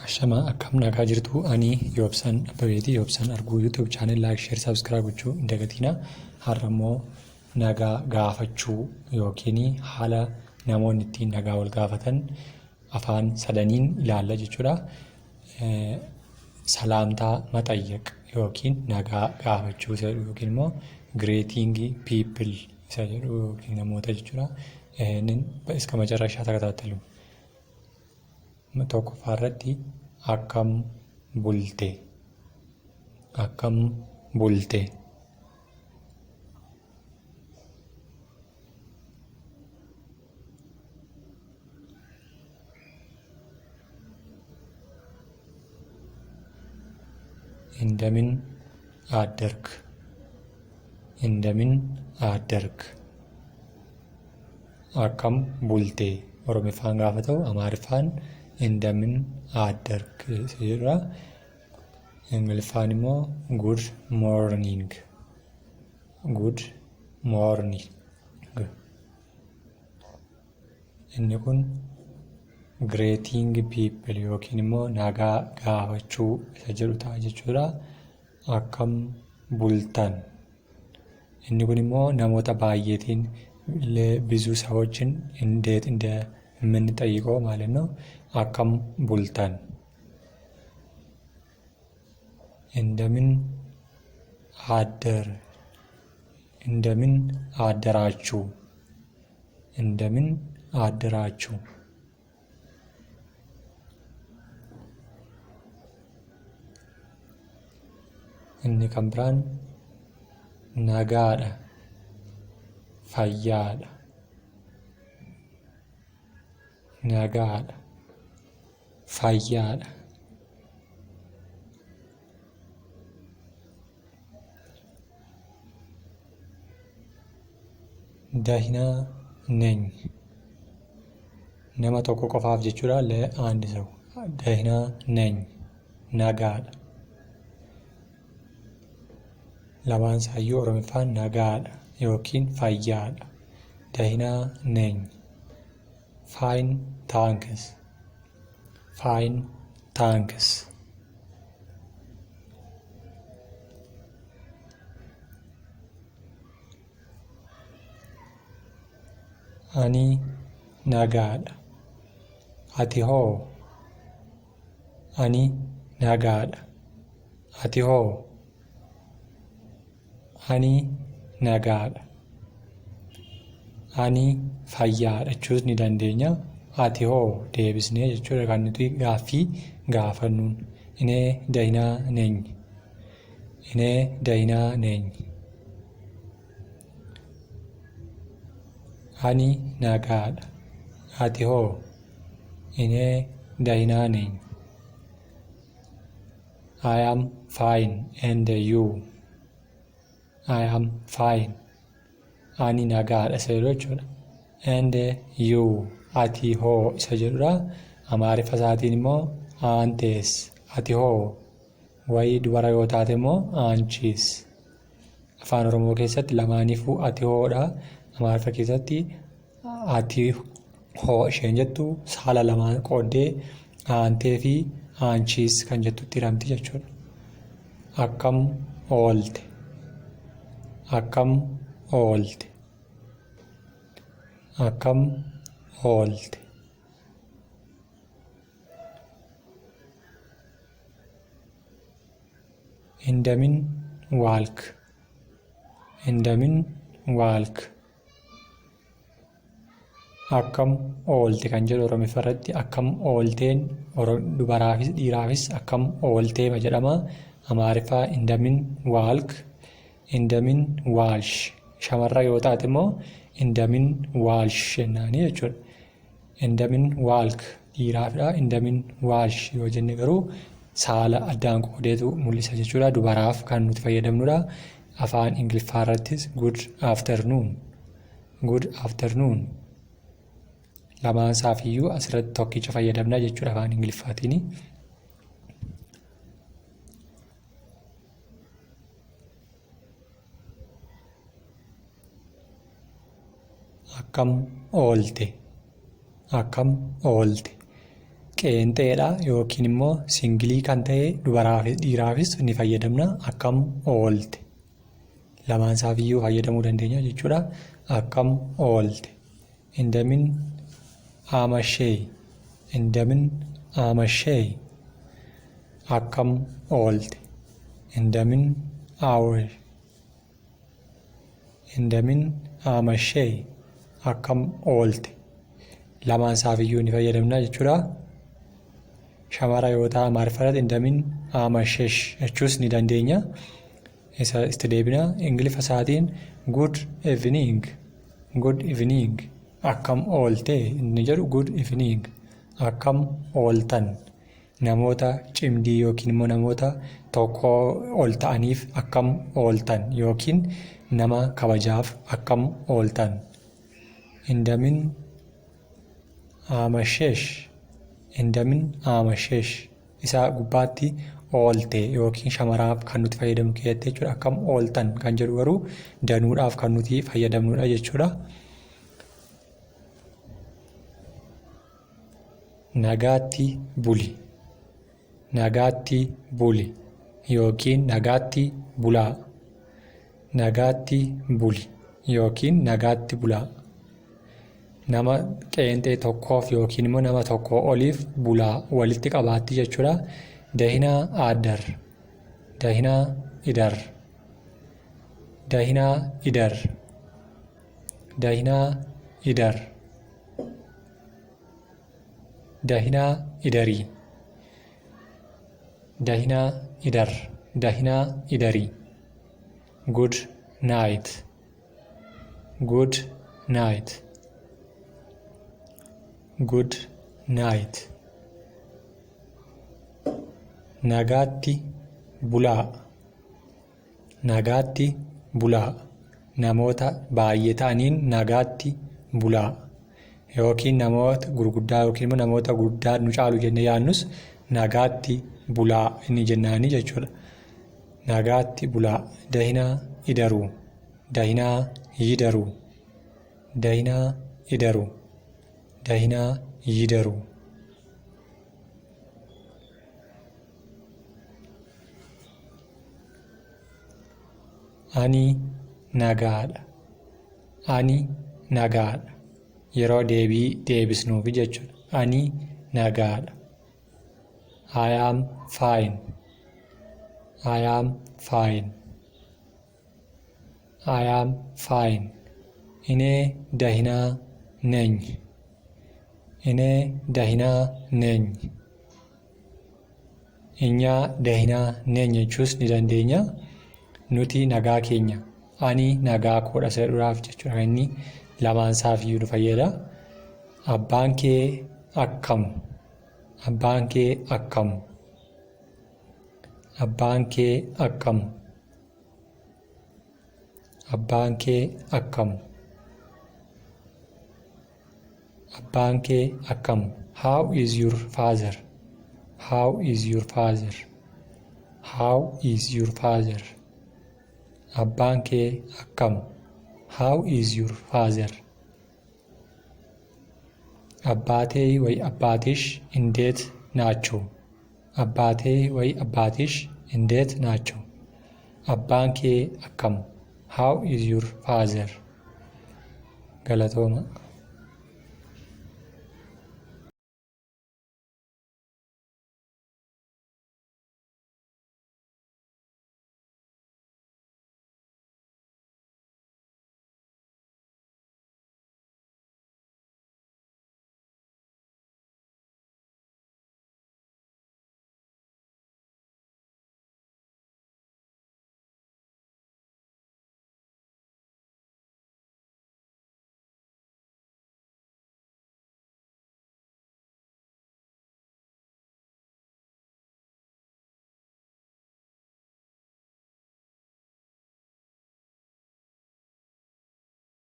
Ashamaa akkam nagaa jirtu ani Yoobsan Abbabeeti. Yoobsan arguu YouTube channel like share subscribe gochuu hin dagatinaa. Har'a immoo nagaa gaafachuu yookiin haala namoonni ittiin nagaa wal gaafatan afaan sadaniin ilaalla jechuudha. Salaamtaa maxayyaq yookiin nagaa gaafachuu isa jedhu yookiin immoo greeting people isa jedhu yookiin namoota jechuudha. Iska macarrashaa takataattalu. Tokkoffaa irratti akkam bulte? Akkam bulte? እንደምን አደርክ? እንደምን አደርክ? Akkam bulte Oromiffaan gaafa ta'u Amaariffaan እንደምን አደርክ isa jedhudha. Ingiliffaan immoo good morning, good morning. Inni kun greeting people yookiin immoo nagaa gaafachuu isa jedhu ta'a jechuudha. Akkam bultan. Inni kun immoo namoota baay'eetiin ብዙ ሰዎችን እንዴት እንደምንጠይቀው ማለት ነው። Akkam bultan. እንደምን አደር እንደምን አደራችሁ እንደምን አደራችሁ። Inni kan biraan nagaadha, fayyaadha, nagaadha, fayyaadha. ደህና ነኝ nama tokko qofaaf jechuudha ለአንድ ሰው ደህና ነኝ nagaadha. Lamaan isaayyuu Oromiffaan nagaadha yookiin fayyaadha. ደህና ነኝ. Fine, thanks. Fine, thanks. Ani nagaadha. Ati hoo? Ani nagaadha. Ati hoo? Ani nagaadha. Ani fayyaadha jechuus ni dandeenya. Ati hoo deebisnee jechuudha kan nuti gaaffii gaafannuun. እኔ ደህና ነኝ. እኔ ደህና ነኝ. Ani nagaadha. Ati hoo? እኔ ደህና ነኝ. I am fine, and you? I am fine. Ani nagaadha isa jedhu jechuudha. And you, ati hoo isa jedhudha. Amaariffa isaatiin immoo አንተስ, ati hoo, wayii dubara yoo taate immoo አንቺስ. Afaan Oromoo keessatti lamaaniifuu ati hoodha. Amaariffa keessatti ati hoo isheen jettu saala lamaan qooddee አንተ fi አንቺስ kan jettutti hiramti jechuudha. Akkam oolte? Akkam oolte? Akkam oolte? እንደምን ዋልክ? እንደምን ዋልክ? Akkam oolte kan jedhu Oromiffa irratti akkam oolteen dubaraafis dhiiraafis akkam ooltee jedhama. Amaariffaa እንደምን ዋልክ, እንደምን ዋልሽ. Shamarra yoo taate immoo እንደምን ዋልሽ jennaanii jechuudha. እንደምን ዋልክ dhiiraafidha. እንደምን ዋልሽ yoo jenne garuu saala addaan qoodeetu mul'isa jechuudha. Dubaraaf kan nuti fayyadamnudha. Afaan Ingiliffaa irrattis good afternoon. Good afternoon. Lamaan isaafiyyuu asirratti tokkicha fayyadamna jechuudha afaan Ingiliffaatiin. Akkam oolte? Akkam oolte? Qeenxeedha yookiin immoo single kan ta'e dubaraafis dhiiraafis ni fayyadamna. Akkam oolte. Lamaan isaafiyyuu fayyadamuu dandeenya jechuudha. Akkam oolte. እንደምን አመሸህ. እንደምን አመሸህ. Akkam oolte. እንደምን አወ. እንደምን አመሸህ. Akkam oolte. Lamaan isaafiyyuu ni fayyadamna jechuudha. Shamara yoo ta'a Amaariffatti እንደምን አመሸሽ jechuus ni dandeenya. Isa itti deebina. Ingiliffa isaatiin good evening. Good evening. Akkam oolte inni jedhu good evening. Akkam ooltan. Namoota cimdii yookiin immoo namoota tokkoo ol ta'aniif akkam ooltan yookiin nama kabajaaf akkam ooltan. እንደምን አመሸሽ. እንደምን አመሸሽ. Isa gubbaatti oolte yookiin shamaraaf kan nuti fayyadamnu keessatti jechuudha. Akkam ooltan kan jedhu garuu danuudhaaf kan nuti fayyadamnudha jechuudha. Nagaatti buli. Nagaatti buli yookiin nagaatti bulaa. Nagaatti buli yookiin nagaatti bulaa. Nama qeenxee tokkoof yookiin immoo nama tokkoo oliif bulaa walitti qabaatti jechuudha. ደህና እደር. ደህና እደር. ደህና እደር. ደህና እደር. ደህና እደሪ. ደህና እደር. ደህና እደሪ. Good night. Good night. Good night. Nagaatti bulaa. Nagaatti bulaa. Namoota baay'ee ta'aniin nagaatti bulaa. Yookiin namoota gurguddaa yookiin immoo namoota guddaa nu caalu jennee yaadnus nagaatti bulaa inni jennaanii jechuudha. Nagaatti bulaa. ደህና እደሩ. ደህና ይደሩ. ደህና እደሩ. ደህና ይደሩ. Ani nagaadha. Ani nagaadha. Yeroo deebii deebisnuufi jechuudha. Ani nagaadha. I am fine. I am fine. I am fine. እኔ ደህና ነኝ። እኔ ደህና ነኝ። እኛ ደህና ነኝ jechuus ni dandeenya. Nuti nagaa keenya. Ani nagaa koodha isa jedhuudhaaf jechuudha. Kan inni lamaan isaafiyyuu nu fayyada. Abbaan kee akkam? Abbaan kee akkam? Abbaan kee akkam? Abbaan kee akkam? Abbaan kee akkam? How is your father? How is your father? How is your father? Abbaan kee akkam? How is your father? አባቴ ወይ አባትሽ እንዴት ናቸው? አባቴ ወይ አባትሽ እንዴት ናቸው? Abbaan kee akkam? How is your father? Galatooma.